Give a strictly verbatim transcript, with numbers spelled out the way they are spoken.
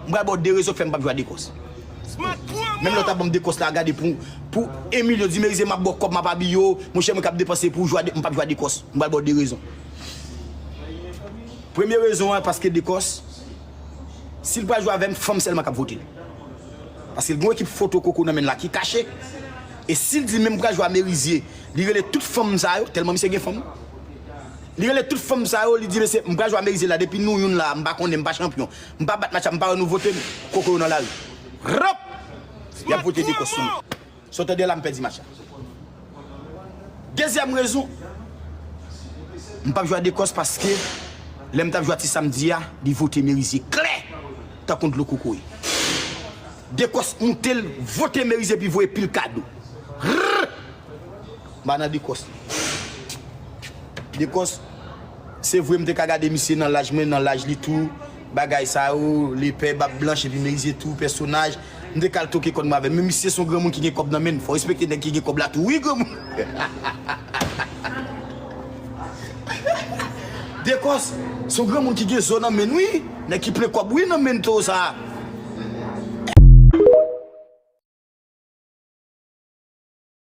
M pral ba w de rezon k fè m p ap jwe a Dekòs. Menm lè w ta ban m Dekòs la, gade pou, pou en milyon, di Merize m ap ba w kòb, m ap abiye w, monchè, mwen k ap depanse pou w jwe a De-, m p ap jwe a Dekòs. M pral ba w de rezon. Premye rezon an, paske Dekòs, si l pral jwe avè m, fanm sèlman k ap vote l. Paske l gen yon ekip foto koko nan men l la ki kache. E si l di menm pral jwe a Merize, li rele tout fanm sa yo, tèlman misye gen fanm. Li rele tout fanm sa yo, li di, "Mesye, m pral jwe a Merize la, depi nou youn la, m pa konnen, m pa chanpyon. M pa bat match la, m pa wè nou vote m, koko yo nan lari." Rap! Y ap vote Dekòs sou mwen. Sa w tande la, m pèdi match la. Dezyèm rezon, m p ap jwe a Dekòs paske lè m t ap jwe a Ti Samdi a, li vote Merize klè, tankou dlo kokoye. Dekòs moute l, vote Merize epi voye pil kado. Rrrr! M pa nan Dekòs. Dekòs, se vre m te ka gade misye nan laj mwen, nan laj li tou. Bagay sa yo, lepè, bab blanch, epi Merize tou, pèsonaj. M te ka al toke kòn mwen avè l. Men misye se yon granmoun ki gen kòb nan men l. Fò w respekte nèg ki gen kòb la tou, wi, granmoun. Dekòs, se yon granmoun ki gen zo nan men l, wi. Nèg ki plen kòb, wi, nan men l, toro sa.